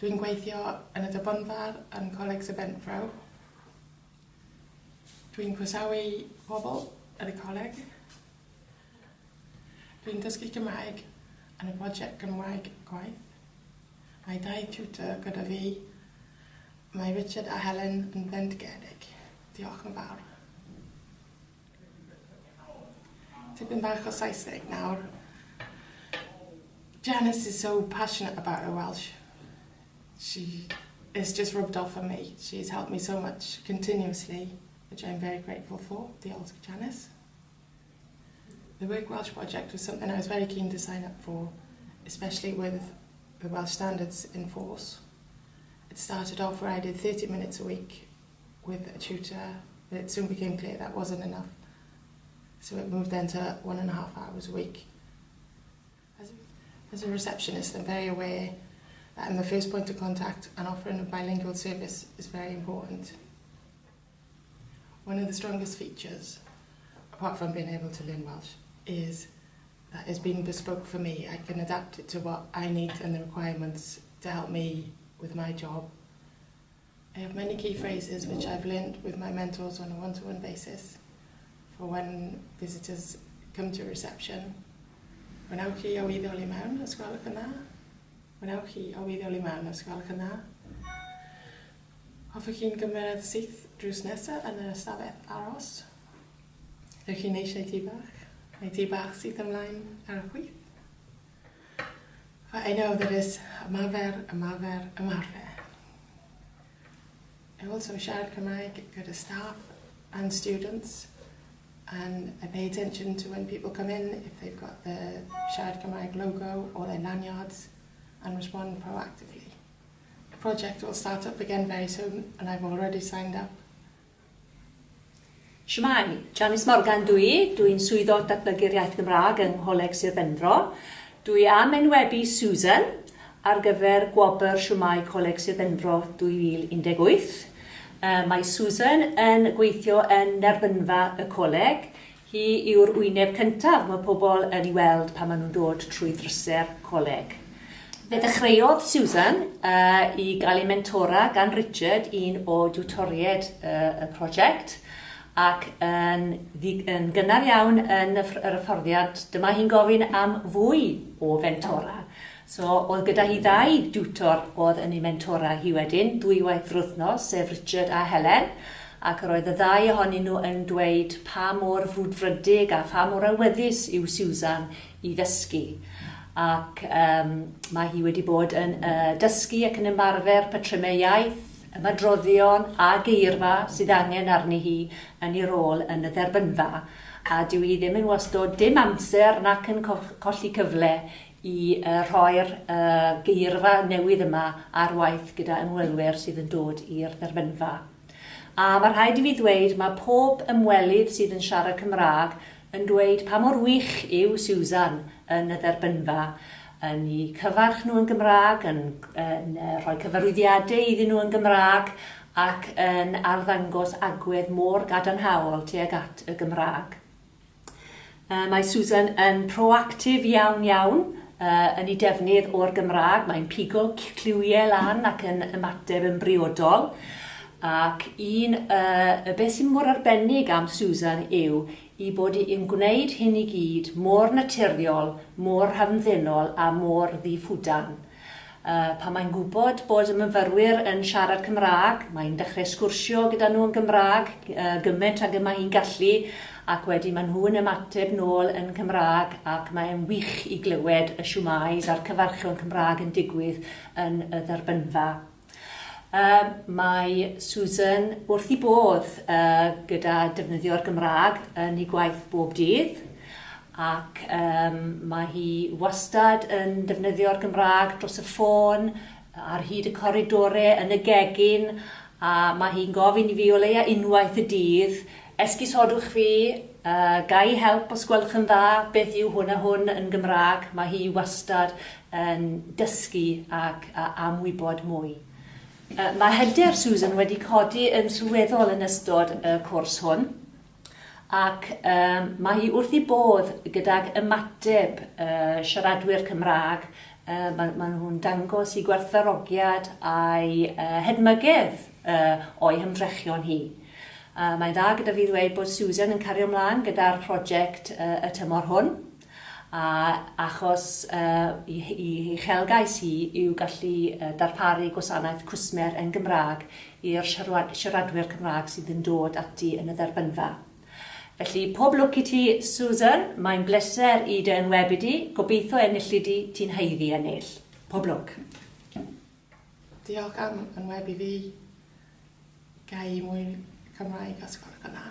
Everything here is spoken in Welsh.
Dwi'n gweithio yn y Derbynfa yn Coleg Sir Benfro. Dwi'n croesawu pobl yn y coleg. Dwi'n dysgu Cymraeg yn y prosiect Cymraeg Gwaith. Mae dau tutor gyda fi. Mae Richard a Helen yn bendigedig. Diolch yn fawr. Tipyn bach o Saesneg nawr. Janice is so passionate about her Welsh. She it's just rubbed off on me. She's helped me so much continuously, which I'm very grateful for. Diolch, Janice. The Work Welsh project was something I was very keen to sign up for, especially with the Welsh standards in force. It started off where I did 30 minutes a week with a tutor, but it soon became clear that wasn't enough. So it moved then to one and a half hours a week. As a, as a receptionist, I'm very aware that I'm the first point of contact and offering a bilingual service is very important. One of the strongest features, apart from being able to learn Welsh, is that it's been bespoke for me. I can adapt it to what I need and the requirements to help me with my job. I have many key phrases which I've learned with my mentors on a one-to-one basis for when visitors come to reception. Wnewch chi o i mewn, os gwelwch yn dda? Wnewch chi o i mewn, os gwelwch yn dda? Hoffech chi'n gymryd syth drws nesaf yn yr ystafell aros? Ydych chi'n eisiau tŷ bach? Mae tŷ bach syth ymlaen ar y chwith. But I know that it's ymarfer, ymarfer, ymarfer. I also siarad Cymraeg gyda staff and students and I pay attention to when people come in, if they've got the Siarad Cymraeg logo or their lanyards and respond proactively. The project will start up again very soon and I've already signed up. Shwmae, Janice Morgan dw i, dw i'n swyddog datblygu'r iaith Gymraeg yng Ngholeg Sir Benfro. Dw i am enwebu Susan ar gyfer Gwobr Shwmae Coleg Sir Benfro 2018. Mae Susan yn gweithio yn nerbynfa y coleg. Hi yw'r wyneb cyntaf mae pobl yn ei weld pan maen nhw'n dod trwy ddrysau'r coleg. Fe ddechreuodd Susan uh, i gael ei mentora gan Richard, un o diwtoriaid uh, y prosiect, ac yn, yn gynnar iawn yn y, yr hyfforddiant, dyma hi'n gofyn am fwy o fentora. So, oedd gyda hi ddau diwtor oedd yn ei mentora hi wedyn, ddwywaith yr wythnos, sef Richard a Helen, ac yr oedd y ddau ohonyn nhw yn dweud pa mor frwdfrydig a pha mor awyddus yw Susan i ddysgu. Ac um, mae hi wedi bod yn uh, dysgu ac yn ymarfer patrymau iaith, ymadroddion a geirfa sydd angen arni hi yn ei rôl yn y dderbynfa, a dyw hi ddim yn wastod dim amser nac yn colli cyfle i rhoi'r geirfa newydd yma ar waith gyda ymwelwyr sydd yn dod i'r dderbynfa. A mae rhaid i fi ddweud, mae pob ymwelydd sydd yn siarad Cymraeg yn dweud pa mor wych yw Susan yn y dderbynfa, yn eu cyfarch nhw yn Gymraeg, yn, yn rhoi cyfarwyddiadau iddyn nhw yn Gymraeg ac yn arddangos agwedd mor gadarnhaol tuag at y Gymraeg. Uh, mae Susan yn proactif iawn iawn uh, yn ei defnydd o'r Gymraeg. Mae'n pigo cliwiau lan ac yn ymateb yn briodol. Ac un, uh, y beth sy'n mor arbennig am Susan yw i bod i'n gwneud hyn i gyd mor naturiol, mor hamddenol a mor ddiffwdan. Pan mae'n gwybod bod y myfyrwyr yn siarad Cymraeg, mae'n dechrau sgwrsio gyda nhw yn Gymraeg gymaint ag y mae hi'n gallu, ac wedyn maen nhw'n ymateb nôl yn Cymraeg ac mae'n wych i glywed y shwmaes a'r cyfarchion Cymraeg yn digwydd yn y dderbynfa. Mae Susan wrth ei bodd gyda defnyddio'r Gymraeg yn ei gwaith bob dydd ac um, mae hi wastad yn defnyddio'r Gymraeg dros y ffôn, ar hyd y coridore, yn y gegin, a mae hi'n gofyn i fi o leia unwaith y dydd, esgusodwch fi, uh, ga i help os gwelwch yn dda, beth yw hwn a hwn yn Gymraeg, mae hi wastad yn dysgu ac am wybod mwy. Mae hyder Susan wedi codi yn sylweddol yn ystod y cwrs hwn ac um, mae hi wrth ei bodd gydag ymateb uh, siaradwyr Cymraeg Uh, Maen ma nhw'n dangos i gwerthfawrogiad a'i uh, hedmygedd uh, o'i hymdrechion hi. Uh, mae'n dda gyda fi ddweud bod Susan yn cario ymlaen gyda'r prosiect uh, y tymor hwn, a achos uh, i, i uchelgais hi yw gallu uh, darparu gwasanaeth cwsmer yn Gymraeg i'r siaradwyr Cymraeg sydd yn dod ati yn y dderbynfa. Felly, pob lwc i ti, Susan. Mae'n bleser i dy enwebu di. Gobeithio enilli di, ti'n haeddu ennill. Pob lwc. Diolch am enwebu fi. Ga i mwy Cymraeg os gwelwch yn dda.